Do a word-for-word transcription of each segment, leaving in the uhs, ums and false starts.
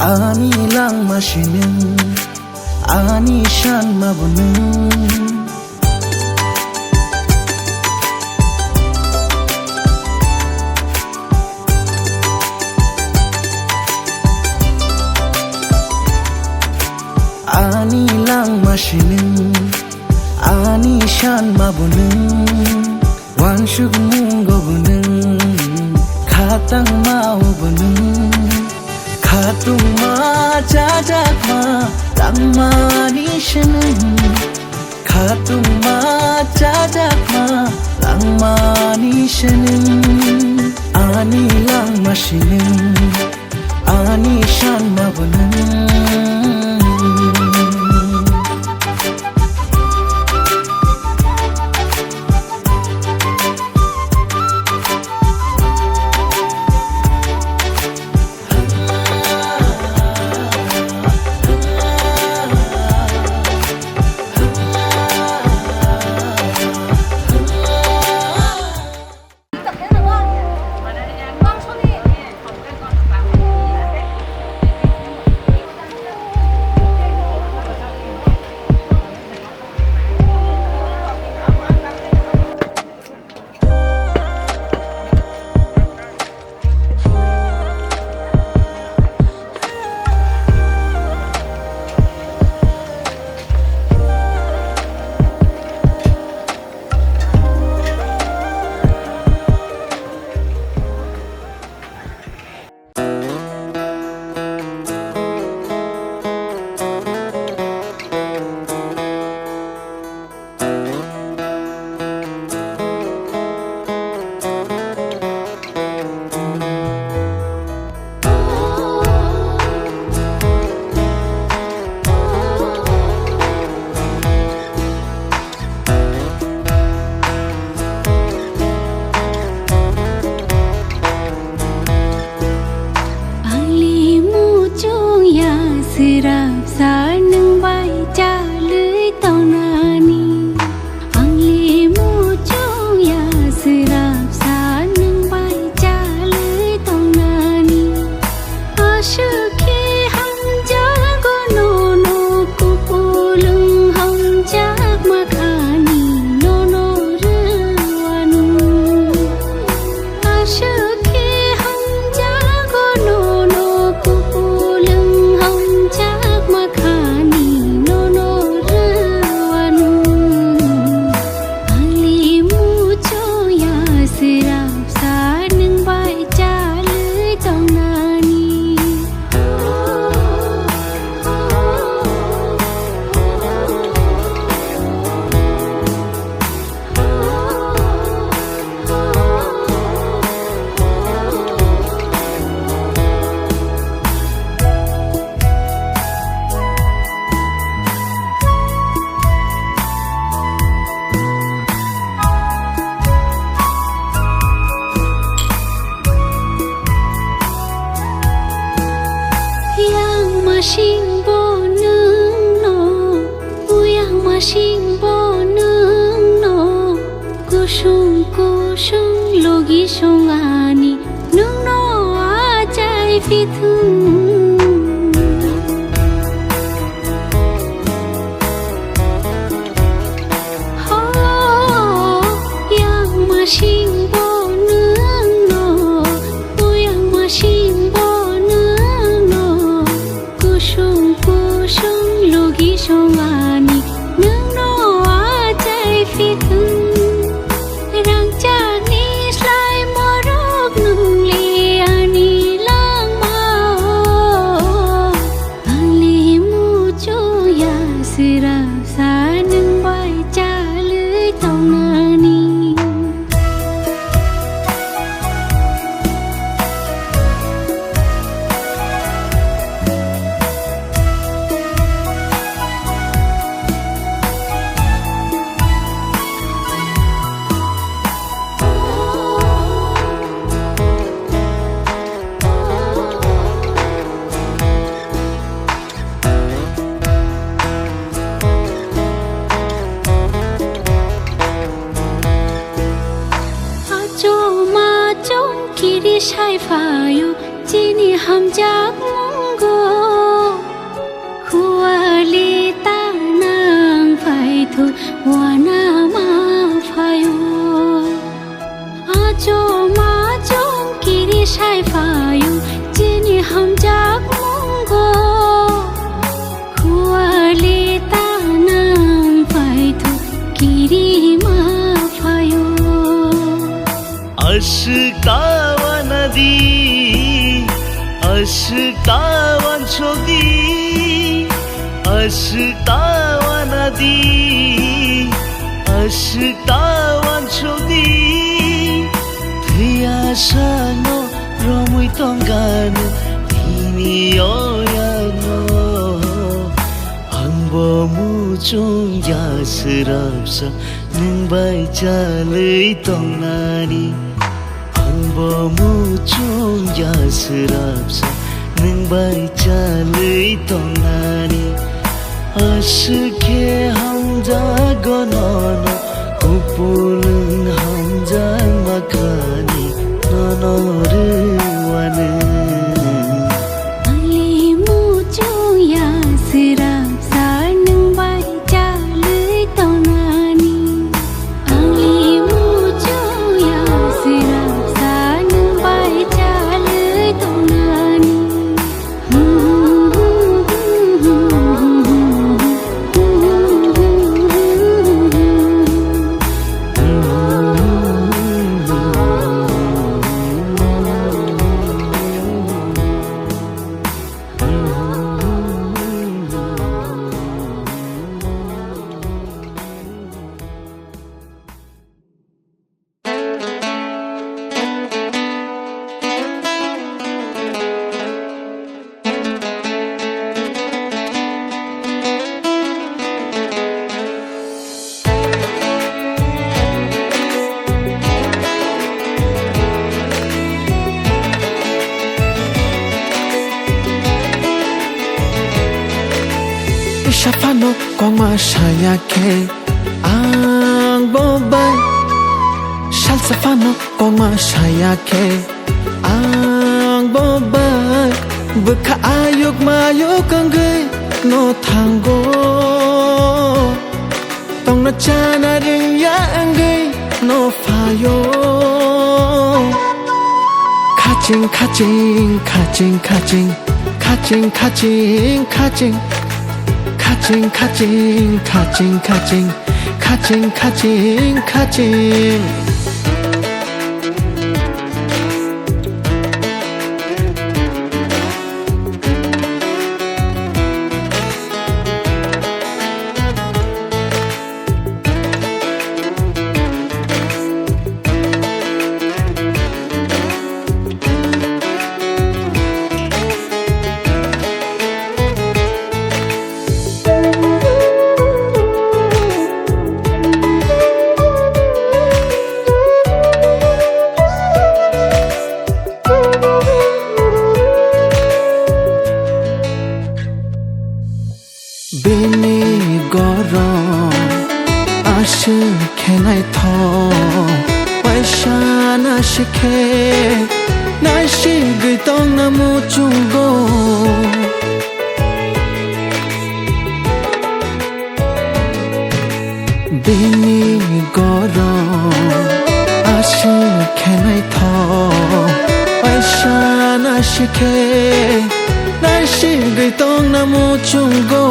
Ani langma se nwng, ani sanma bo nwng. Ani langma se nwng, ani sanma bo nwng. Uansukmung o bo nwng, khatangma o bo nwng, khatungma chajakma langmani se nwng, khatungma chajakma langmani se nwng, ani langma se nwng. Ani sanma bo nwng. Ang limu chwng ya, swrapsa nwng bai chalwi tongnani. Ang limu chwng ya, swrapsa nwng bai chalwi tongnani. Aswk khe hamjago nono, kupulung hamjakma khani nono rwanu. Aswk khe hamjago nono, kupulung hamjakma khani nono rwanu. Ang limu chwng ya, swrapsa nwng bai chalwi tongnani. Yang masing bo nwng no, uyang masing bo nwng no, kusung kusung logi songani nwng no achai pithung. Ho, yang masing bo nwng no, o yang masing bo nwng no, kusung kusung logi songani nwng no achai pithung. Rangchakni slai morok nwng le ani langma o. Ang limu chwng ya, swrapsa nwng bai chalwi tongnani. Achom achom kiri sai phaio, chini hamjakmung Ko, khuali ta nang phaithu, wana ma phaio. Acho ma chong kiri sai phaio, chini hamjak mungo. Khuali ta nang phaithu, kiri ma phaio. Aswk ta wana di, aswk ta wansok di, aswk ta wana di, aswk ta wansok di. Thwiya sano romwi tongkha nwng hini oyano. Angbo muchungya swrapsa nwng bai chalwi tongnani. Angbo muchungya swrapsa nwng bai chalwi tongnani. Aswk khe hamjago nono, kupulung hamjakma khani nono rwani. Angni muchungya swrapsa nwng bai chalwi tongnani. Angni muchungya swrapsa nwng bai chalwi tongnani. Kisa phano kokma saya khe ang bo bai, salsa phano kokma saya khe ang bo bai, bwkha ayuk mayuk wngwi no thango. Tongna chana rwngya wngwi no phaio. Khaching, khaching, khaching, khaching. Khaching, khaching, khaching. Khaching, khaching, khaching, khaching. Khaching, khaching, khaching. Bini gorom aswk khe naithok, waisa naisik khe naisigwi tongna muchungo. Bini gorom aswk khe naithok, waisa naisik khe naisigwi tongna muchungo.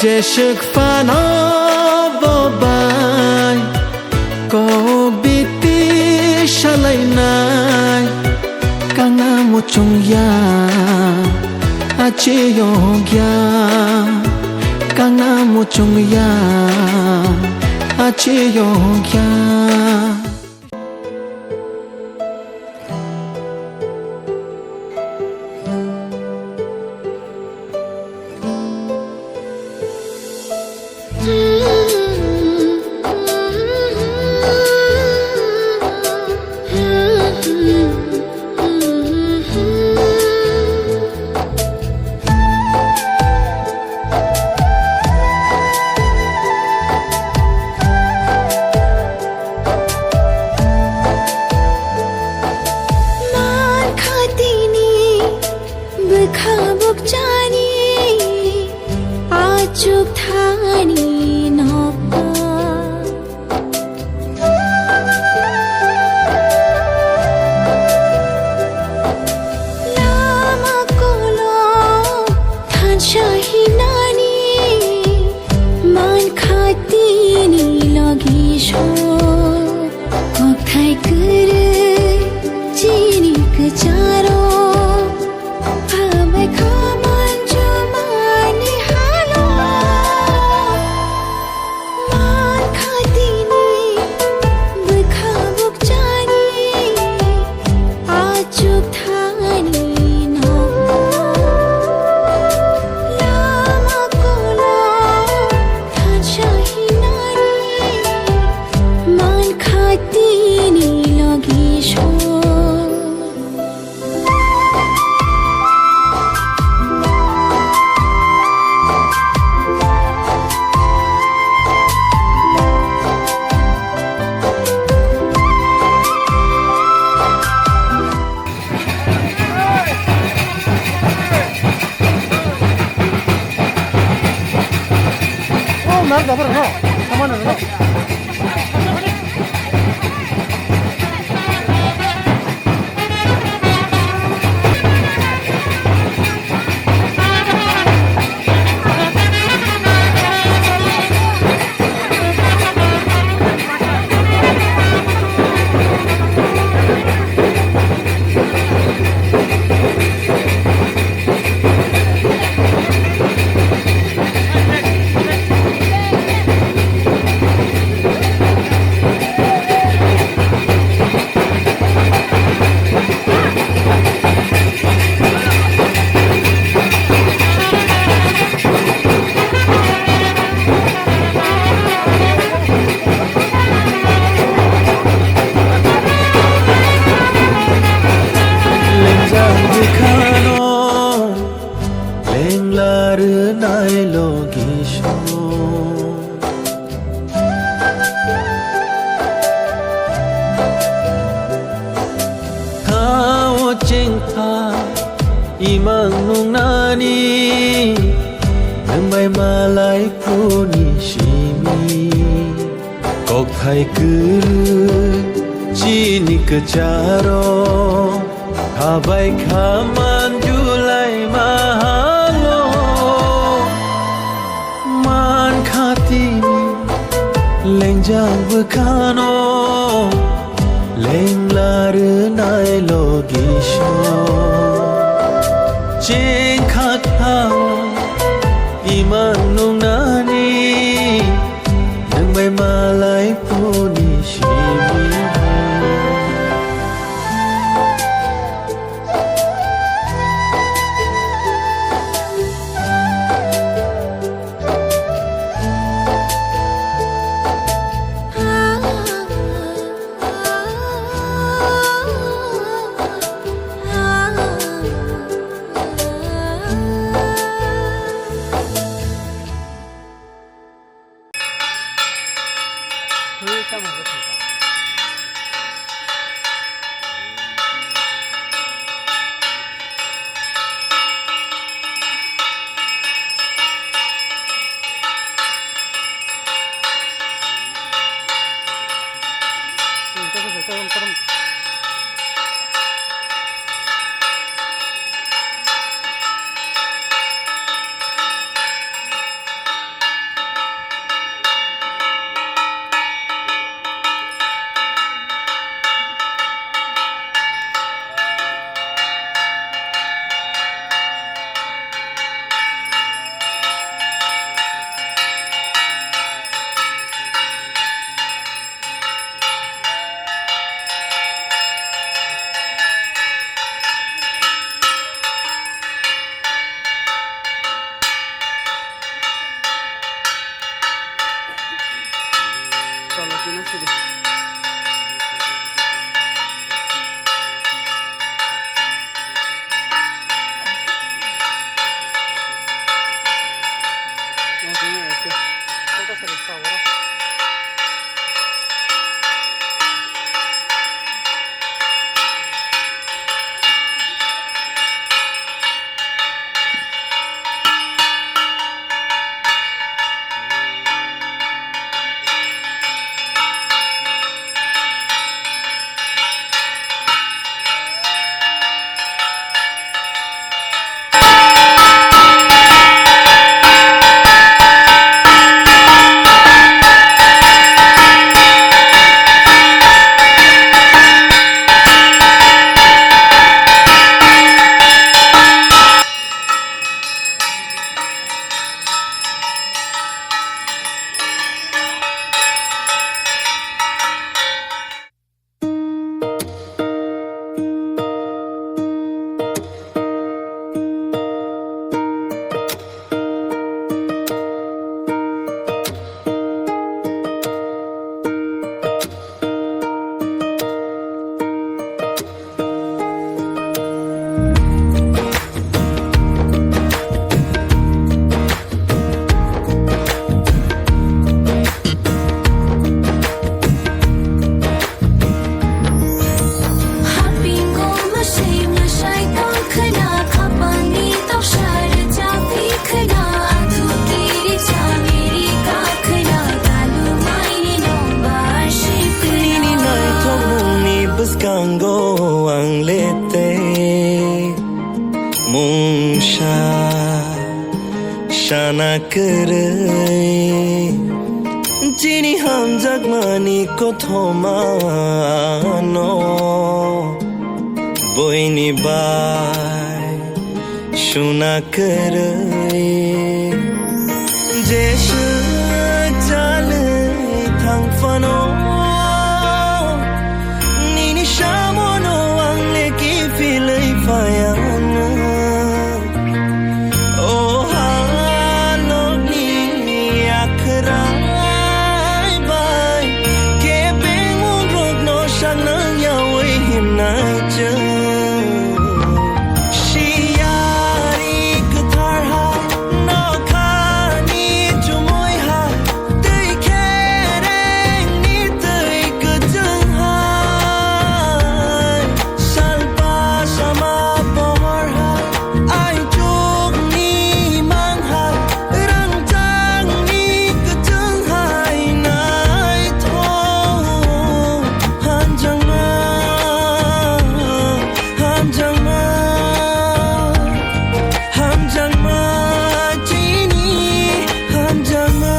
Jeswk phano bo bai kok biti salainai, kangna muchungya, achiyokya, kangna muchungya, achiyokya. Charo, phabai kha manjumani halo. Man kha tini, bwkha bukchani, achuk thani no. Lama kono, thansa hinani, man kha tini logi so. Lengjak bwkhano lengla rwnai logi song. Thao chengkha imang nungnani, nwng bai malai phuni simi. Kokthai kwrwi chini kwcharo, habai kha manjulai mahalo. Man kha tini lengjak bwkhano, lengla rwnai logi song. Chengkha thao imang nungnani, nwng bai malai phuni simi. Tango ang lete mungsa sana kwrwi chini hamjakmani kothoma no boini bai suna kwrwi. Jesu chalwi thang phano nini samono ang leki philwi phayano. O halokni yakhrai bai kebeng mungrokno saknang yawi himnai chwng. Siyari kwthar hai nokhani chumui hai twi kherengni twi kwchwng hai. Salpa sama pohor hai, aichukni mang hai, rangchakni kwchwng hai naithok. Hamjakma, hamjakma, hamjakma, chini hamjakma.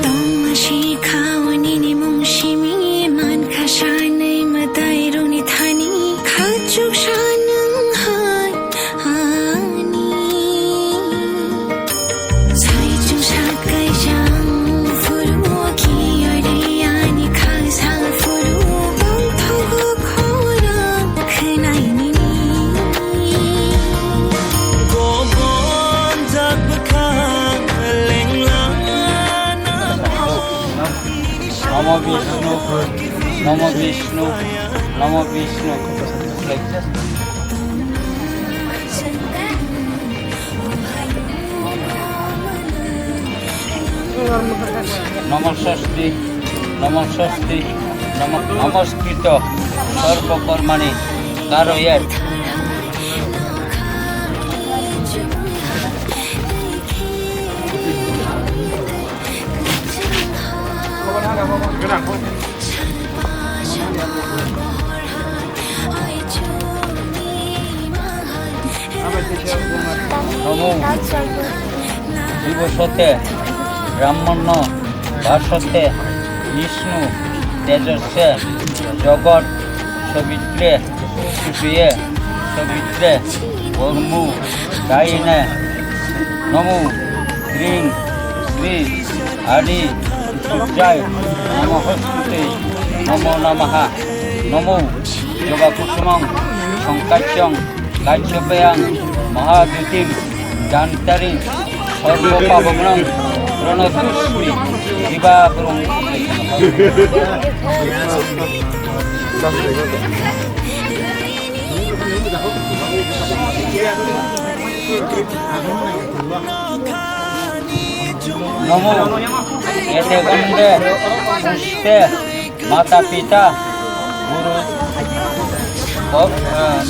Tongma sikha o nini mung simi, mankha sanai mwtairokni thani, khachuk sanwng hai ani. Saichung sakaijang phuru kiyari ani khasa phuru bangthogo khorang khwnai nini. Gobon jak bwkhak lengla na. Namo Vishnu, Namo Vishnu, Namo Vishnu. Namo Swasti, Namo Swasti, Namo Namaskritya Sarva Karmani Karoyet. Namo Divosote Brahmano Bhasote Vishnu Tejosse Jagat Savitre Supriye Savitre Urmu Dayine Namo Hring Shri Adi Sujjai Namahostute Namo Namaha Namo Yoga Kusumang Songkachong Kachopeyang Mahadutim Jantaring Sorbo Pabongrang Rono Tusmi Diba Burung. Namo Ete Gande Puste Mata Pita Guru Bok- eh,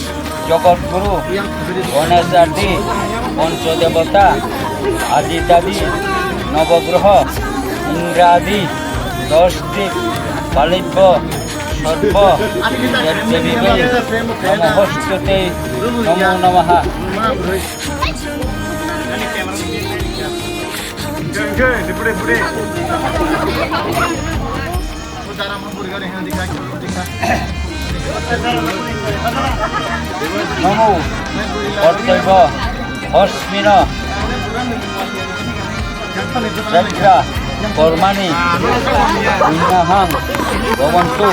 Jagat Guru Ganesh Adi Poncho Devata Adi Dadi Nobogroho Indra Adi Dos Dip Palibbo Sorbo Dev Devi Bai Namo Hostute Namo Namaha. Namo Ortego Hosmino Jakra Kormani Innahang Bhavantu.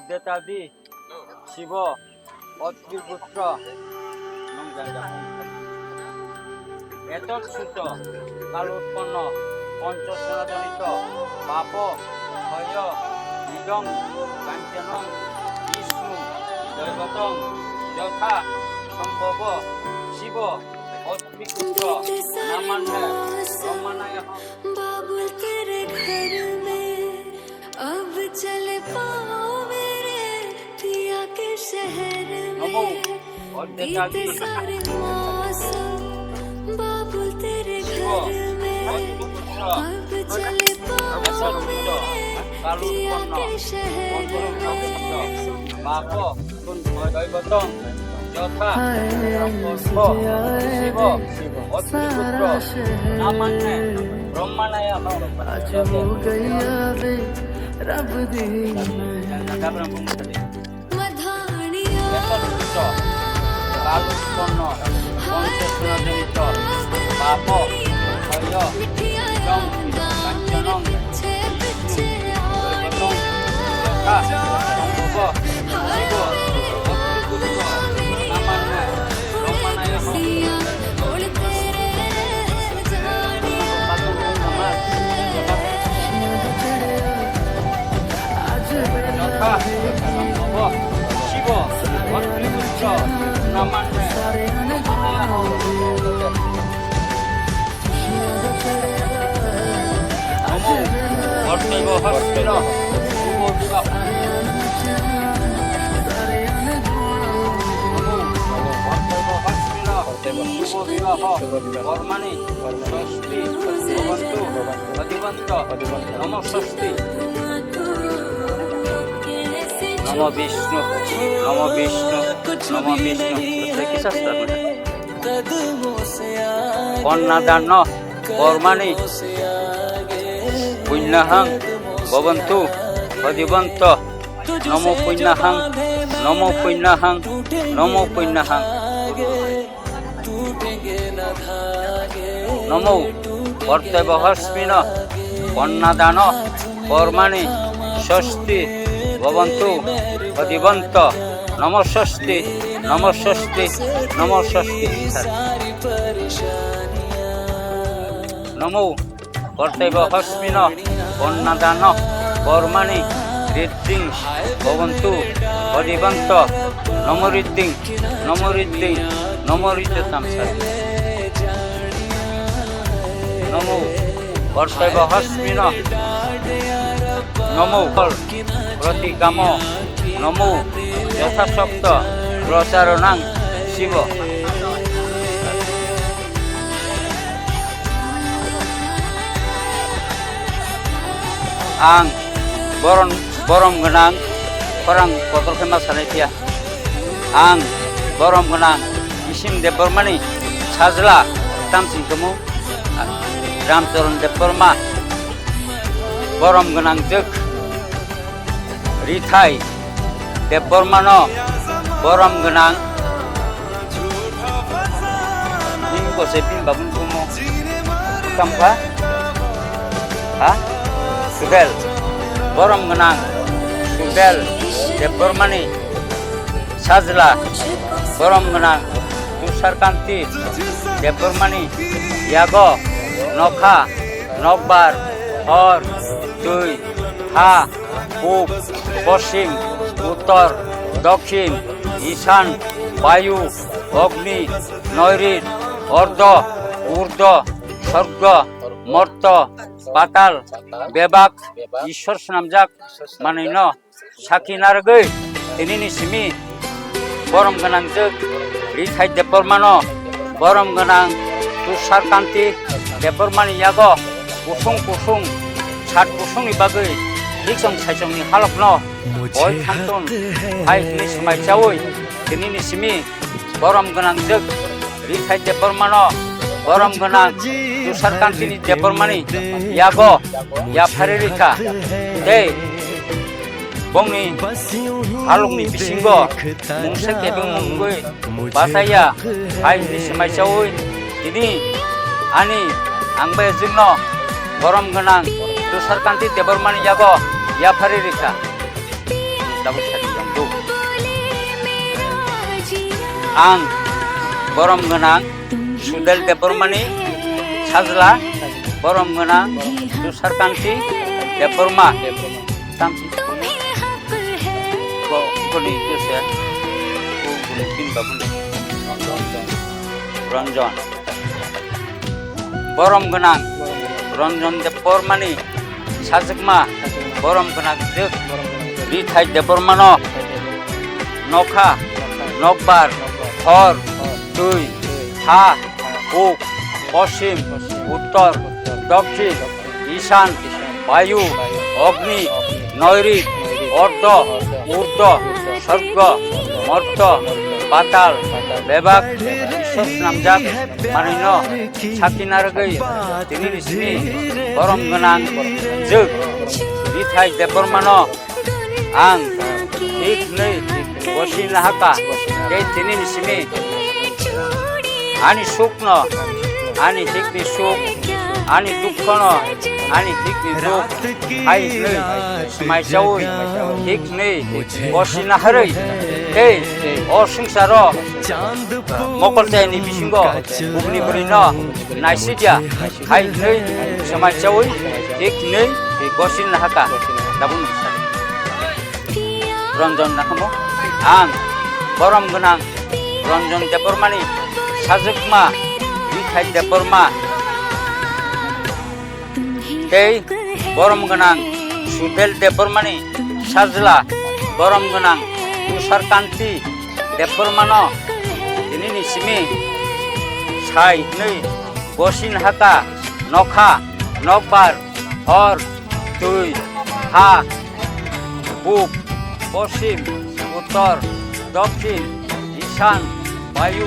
Detadi, Sibo, Otri Putro, Nongjanja. Etok Suto, Kalutpono, Poncho Sonajonito, Papo, Hoyo, Nidong, Kanchanong, Vishnu, Doibotong, Jotha, Sombobo, Sibo, Otri Putro, Namanne, Romanaya. बाबुल तेरे घर में अब चल पाओ मेरे पिया के शहर में। Namo, Otri Putro. बीते सारे मौसम बाबुल तेरे घर में अब चल पाओ मेरे पिया के शहर में। Bapo, Kun Doibotong, Jotha, Sibo, Otri Putro, Namanne, Romanaya. Bapo, Hoyo, Nidong, Kanchanong, Vishnu, Doibotong, Jotha, Sombobo, Sibo, Otri Putro, Namanne, Romanaya. Jotha, Sombobo, Sibo, Otri Putro, Namanne, Romanaya. Namo, Otri Putro, Sibo, Sibo. Namo, Otri Putro, Shubho bibaho, bormani, swasti, bhavantu, bhavantu, adhibanto, adhibanto, namo swasti. Namo Vishnu, namo Vishnu, namo Vishnu. Tei kisa star na. Konna danno, bormani, punyahang, bhavantu, adhibanto, namo punyahang, namo punyahang, namo punyahang. Namo, Kortebyo Hasmino, Konna Dano, Kormani, Swasti, Bhavantu, Adhibanto, Namo Swasti, Namo Swasti, Namo Swasti. Namo, Kortebyo Hasmino, Konna Dano, Kormani, Riddhing, Bhavantu, Adhibanto, Namo Riddhing, Namo Riddhing, Namo Riddhatam Sari. Namo, Kortebyo Hasmino, Namo, Protikamo, Namo, Yothasokto, Procharonang, Sibo. Ang borom, borom gwnang, khorang kotor khe ma sanai phiya. Ang borom gwnang Isim Debbarmani sajla tamsing tongmung Ramcharan Debbarma, borom gwnang jwk Rithai Debbarmano borom gwnang. Bini bose bini babuni bumo. Kamkha? Ha? Subel. Borom gwnang Subel Debbarmani sajla borom gwnang Tusharkanti Debbarmani yago nokha, nokbar, hor, twi, ha, pub, poschim, uttor, dokhin, isan, bayu, ogni, noirit, ordo, urdo, sorgo, morto, patal, bebak, Ishwar swnamjak manwino sakhi narwgwi tinini simi borom gwnangjwk Rithai Debbarmano, borom gwnang Tusharkanti Debbarmani yago kusung kusung sat kusungni bagwi hichong saichongni halokno boi thangtun hai hwnwi swmai chaui tinini simi borom gwnangjwk Rithai Debbarmano, borom gwnang Tusharkantini Debbarmani yago yapharwi rikha. Tei bongni halokni bisingo mungsa kebengmung wngwi bachaya hai hwnwi swmai chaui tini ani ang bai jwkno borom gwnang Tusharkanti Debbarmani yago yapharwi rikha. Tabuk sadi jang tu. Ang borom gwnang Sudel Debbarmani sajla, borom gwnang Tusar Kanti Debbarma. Tamsi ko koni kese ko koni pin babun Ranjan. Borom gwnang Ranjan Debbarmani sajwkma borom gwnang jwk Rithai Debbarmano nokha, nokbar, hor, twi, ha, puk, poschim, uttor, dokhin, isan, bayu, ogni, noiri, ordo, urdo, sorgo, morto, patal, bebak, Isor swnamjak manwino sakhi narwgwi tinini simi borom gwnang jwk Rithai Debbarmano ang hik hwnwi bosi nahaka, tei tinini simi ani sukno, ani hikni suk, ani dukhono, ani hikni duk hai hwnwi swmai chaui hik hwnwi bosi naharwi tei o swngcharo mokol chayani bisingo bubuni bwrwino naisikya hai hwnwi swmai chaui hik hwnwi bosi nahaka. Tabuk Ranjan nakhamo ang borom gwnang Ranjan Debbarmani sajwkma Rithai Debbarma tei borom gwnang Sudel Debbarmani sajla borom gwnang Tusar Kanti Debbarmano tinini simi sai hwnwi bosi nahaka nokha, nokbar, hor, twi, ha, puk, poschim, uttor, dokhin, isan, bayu,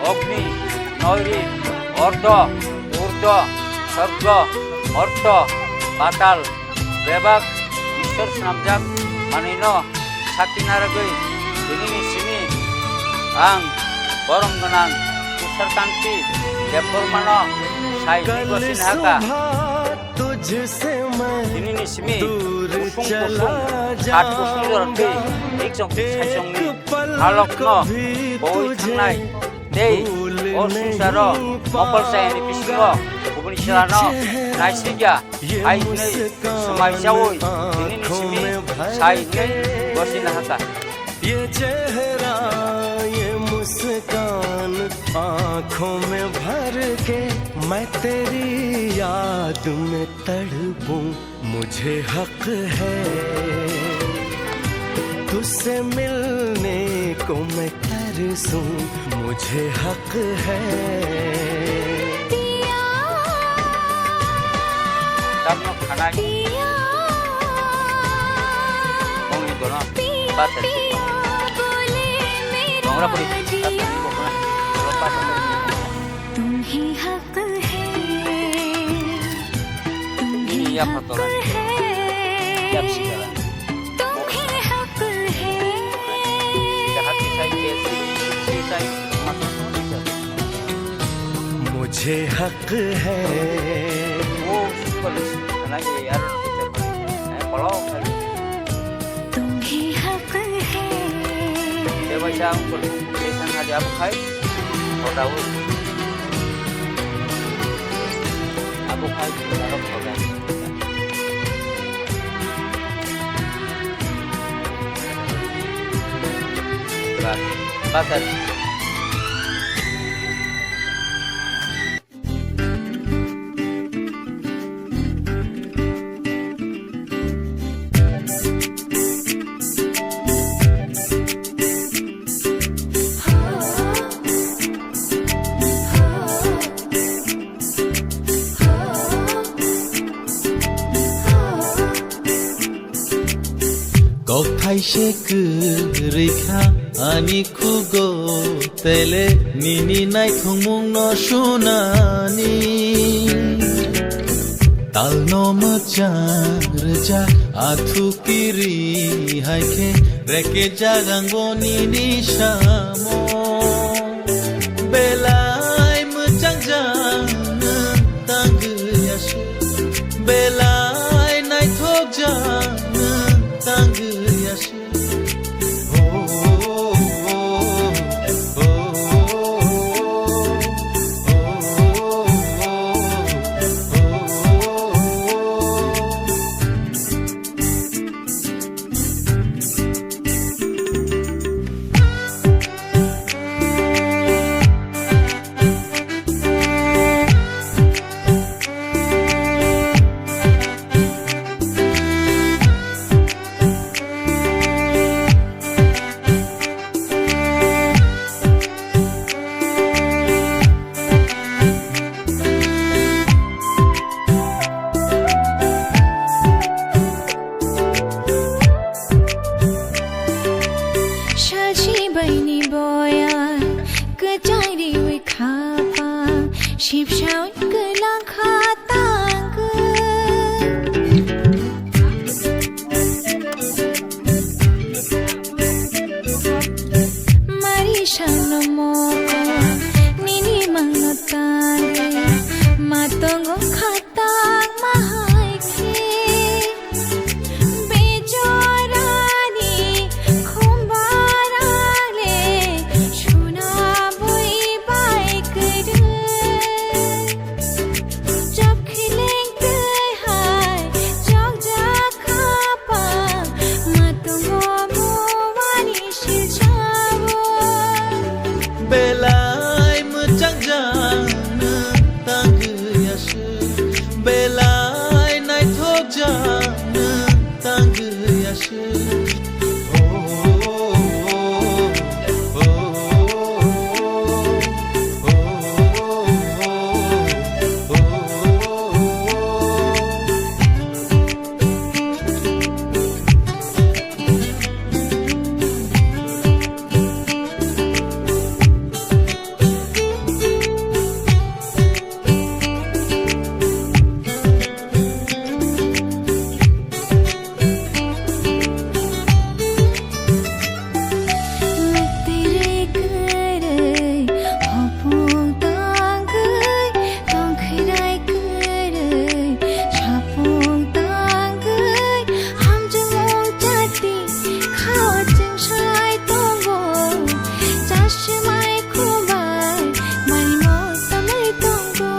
ogni, noiri, ordo, urdo, sorgo, morto, patal, bebak, Isor swnamjak manwino sakhi narwgwi tinini simi ang borom gwnang Tusar Kanti Debbarmano sai hwnwi bosi nahaka. Tinini simi kusung kusung, sat kusung jora twi, hik chong hik sai chongni halokno boi thangnai tei o swngcharo mokol chayani bisingo bubuni chwlano naisikya hai hwnwi swmai chaui tinini simi sai hwnwi bosi nahaka. ये चेहरा, ये मुस्कान आंखों में भर के मैं तेरी याद में तड़पूं, मुझे हक है तुझसे मिलने को मैं तरसूं, मुझे हक है। Tamno khanai. Ongni dono. Bata. Tongra puri. तुम्हें हक है, तुम्हें हक है, तुम्हें हक है, तुम्हें हक है। मुझे हक है। तुम्हें हक है। Dia bai sa ungkul station hadi abo khai hoda o. Abo khai hoda o hoda. Bas, bas. Kokthai se kwrwi kha ani khugo, tele nini naithokmungno sunani. Talno mwchang rwjak athu kiri hai khe, reke jagang bo nini samo. Belai mwchang jang nwng tangwi aswk, belai naithok jang nwng tangwi aswk. Thaun kwlangkha tangwi. Mari sano mo nini mangno tangwi. Matongo khatang mahai khe. Bejorani khumbarale suna bui bai kwrwi. Chapkhileng twi hai chokjak khapang matungo muwani silchao. Belai mwchang jang nwng tangwi aswk. Belai naithok jang nwng tangwi aswk. Hamjakmung chati khao chwng sai tongo, chashmai khumbai manimo samai tongo.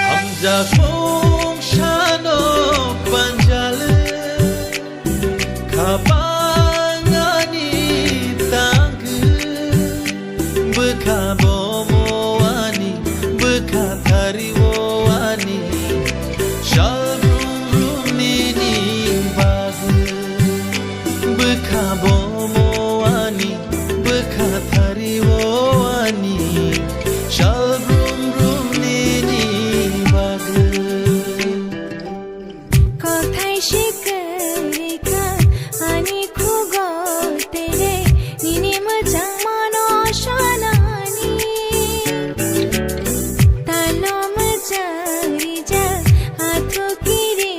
Hamjakmung sano panjale, khabang ani tangwi. Bwkha bomo ani, bwkha thari o ani, sal brum brum nini bagwi. Bwkha bomo ani, bwkha thari o ani, sal brum brum nini bagwi. Kothai sikirika ani khugo tere nini mwchangmano sanani. Talo mwchang rijak athu kiri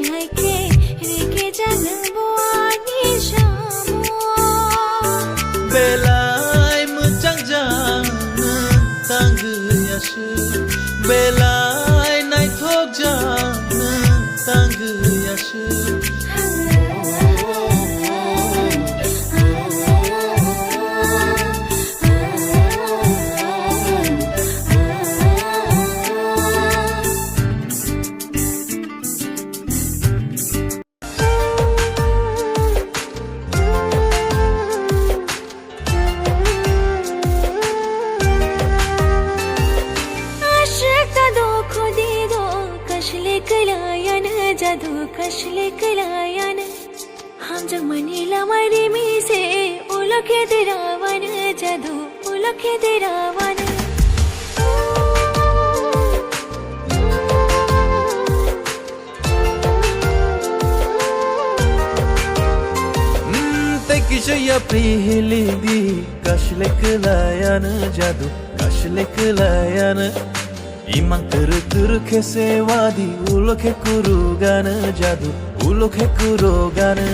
hai khe rikijak nwng bo ani samo. Belai mwchang jang nwng tangwi aswk. Belai naithok jang nwng tangwi aswk. Ashwk ta do khudi do, kashle kalayan jadu, kashle kalayan. Hamjakmani lamai rimi se, ulo khe derawan jadu, ulo khe derawan. Mm, tei kisa yapri hili di, kashle kalayan jadu, kashle kalayan. Imang turu turu khe se wadi, ulo khe kuru gana jadu, ulo khe kuru gana.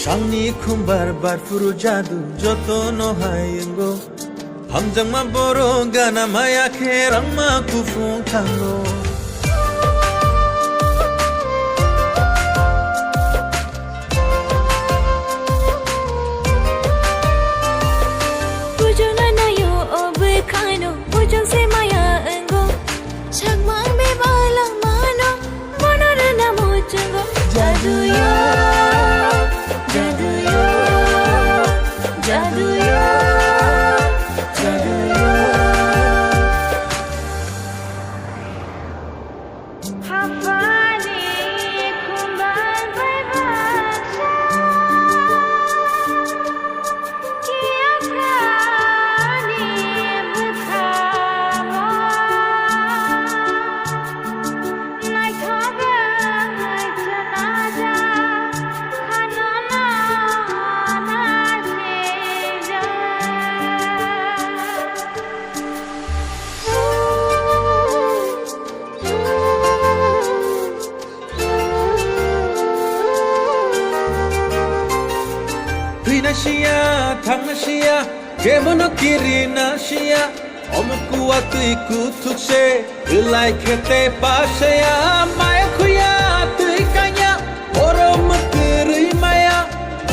Sangni khumbar bar phuru jadu joto no hai wngo. Hamjakma borok gana maya khe rangma kuphung thango. Bujona nayo o bwkhano, bujong se maya wngo. Chakmang bebak langmano, bono rwna muchungo. Jaduyo, jaduyo, jaduyo, jaduyo. Hapani khumbar bai baksa. Thangna siya, kebono kirina siya, omo kuwa twi kuthuk se, kwlai khe tei pasaya, maya khuya twi kanya, oro mwtwrwi maya,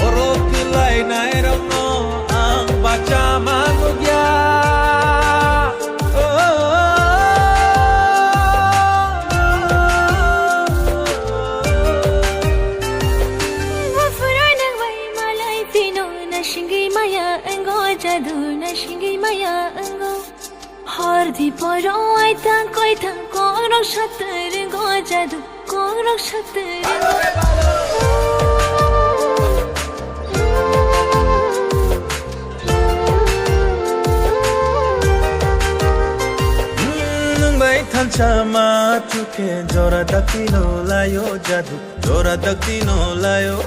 oro kwlai nairokno ang bacha ma nukya. Gufura nang bai malai pino na singwi maya ango jadu na singwi maya ango. Hor di poro ai tang koi tang korok satar ango jadu korok satar ango. Nwng bai thansa ma chukhe jora dakti no layo jadu, jora dakti no layo.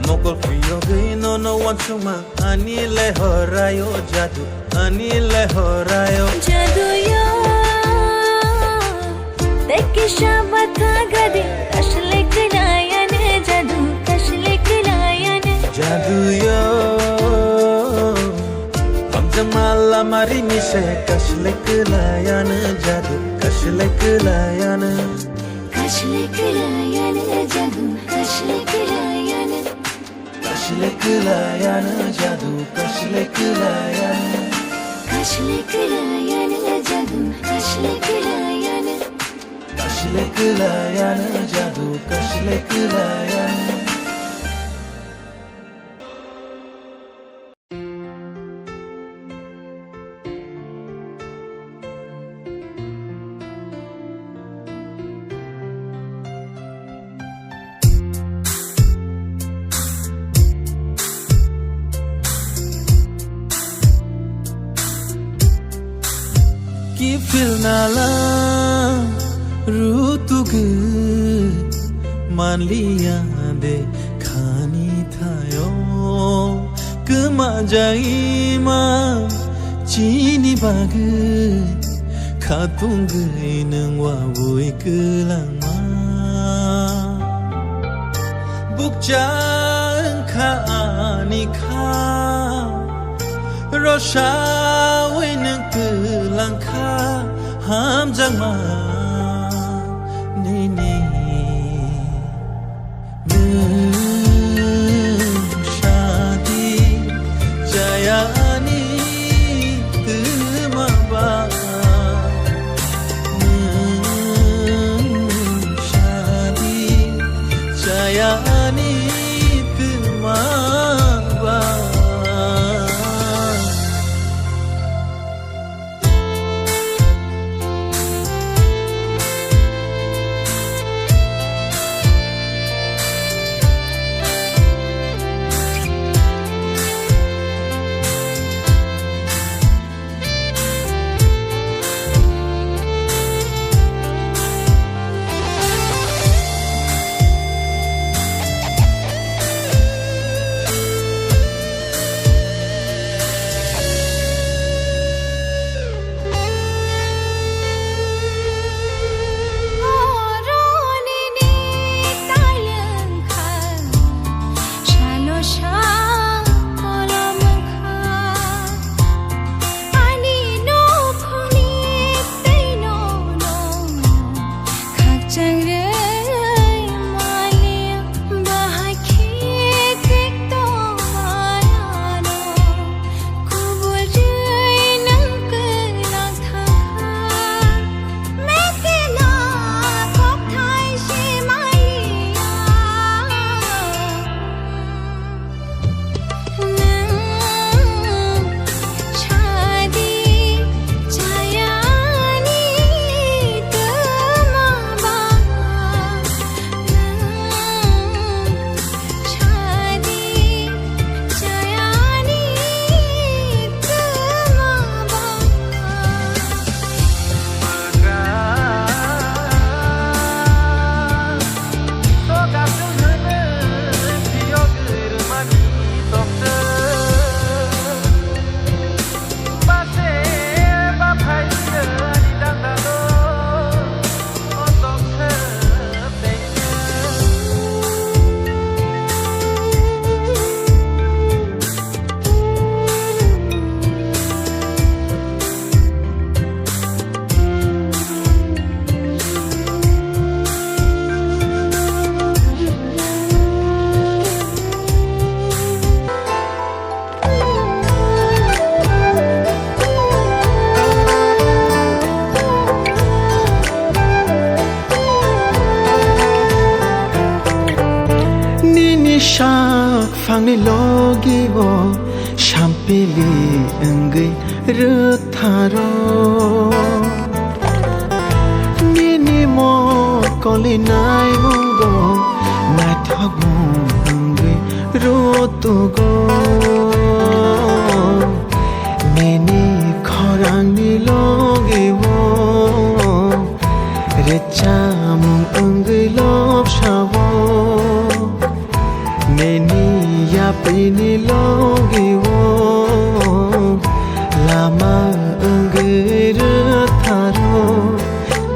Mokol phiyogwi nono wansukma ani lehorayo jadu, ani lehorayo. Jadu yo, teki shaba thagadi, kashle klayane jadu, kashle klayane. Jadu yo, hamjakma lama rini se kashle klayane jadu, kashle klayane. Kashle klayane jadu, kashle klayane. Kashle klayane jadu, kashle klayane. Kashle klayane jadu, kashle klayane. Kashle klayane jadu, kashle klayane. Kiphilna la rutugwi manliya de khani thayo. Kwma jaima chini bagwi khatungwi nwng wabwi kwlangma. Bukcha wngkha ani kha, rosawi nwng kwlangkha hamjakma nini. Nwng sadi chaya ani twma ba. Nwng sadi chaya ani twma ba. Angni logi o sampili wngwi rwtharo. Nini mokoli naimungo naithokmung wngwi rwtugo. Nini khorangni logi o rwchapmung wngwi lobsao. Nini yapini logi o lama wngwi rwtharo.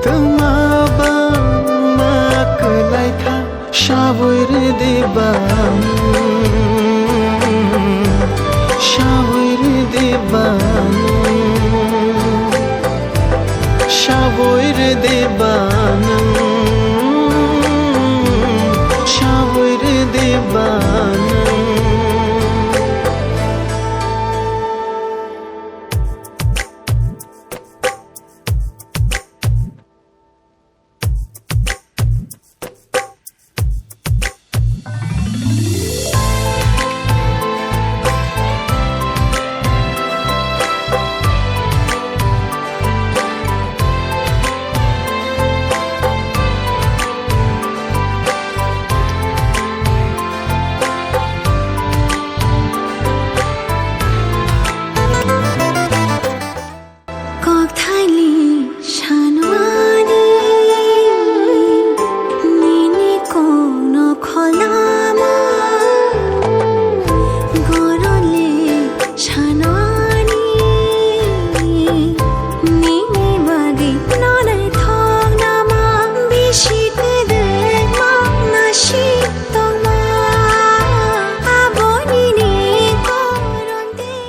Twma bangma kwlai kha, sabwi rwdi bang, sabwi rwdi bang, sabwi rwdi bang, sabwi rwdi bang. Kokthani sanwani nini kono kholama gorole sanwani nini badi nonai thoknama bisi kwdwma nasi tongma aboni ni koron tei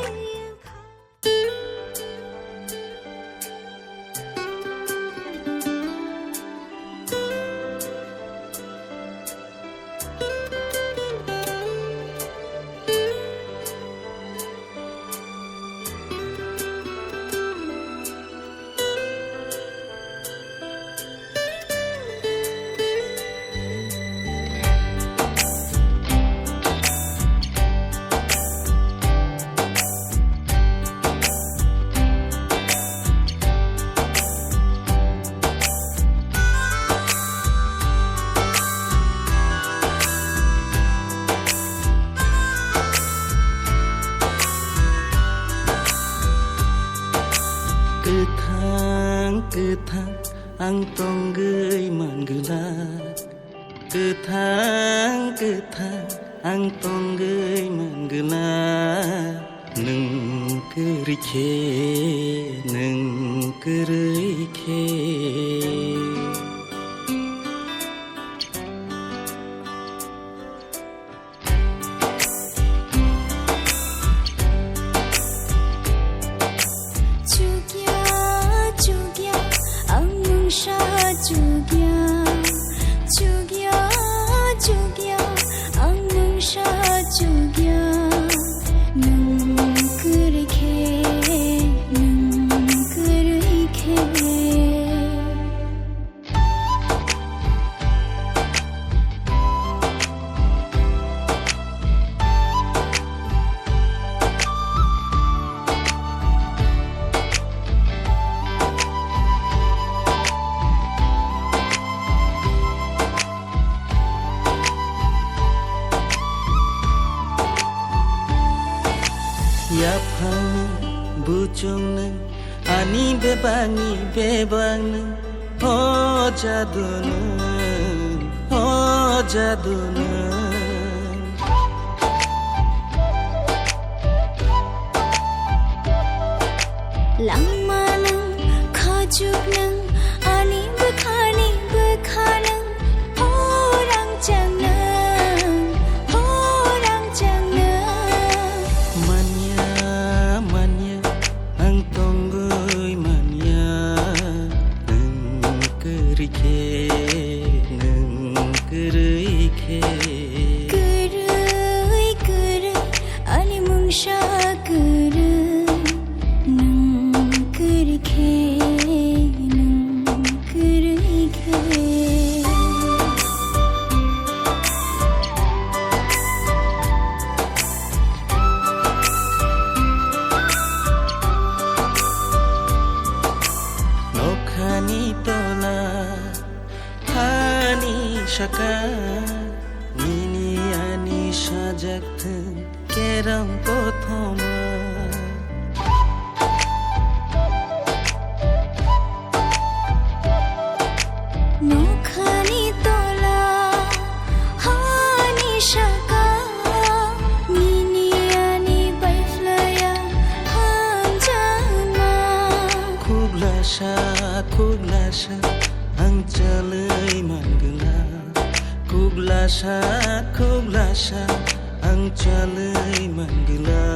Kwthang, kwthang, ang tongwi mangwlak. Kwthang, kwthang, ang tongwi mangwlak. Nwng kwrwi khe, nwng kwrwi khe. Chukya, chukya, ang mungsa chukya. Chukya, chukya, ang mungsa chukya. Nwng kwrwi khe, nwng kwrwi khe. Yaphang buchung nwng, ani bebakni bebak nwng, o jadu nwng, o jadu nwng. Langma nwng, khajuk nwng, ani bwkhani bwkha nwng, o rangchak nwng, o rangchak nwng. Manya, manya, ang tongwi manya, nwng kwrwi khe, nwng kwrwi khe. Kwrwi, kwrwi, ani mungsa kwrwi, nwng Saka nini ani sajak thwng kerang kothoma. Nokhani tola hani saka nini ani baiflaya hanjama. Khuglasa, khuglasa ang chalwi mangla. Khuglasa, khuglasa ang chalwi mangla.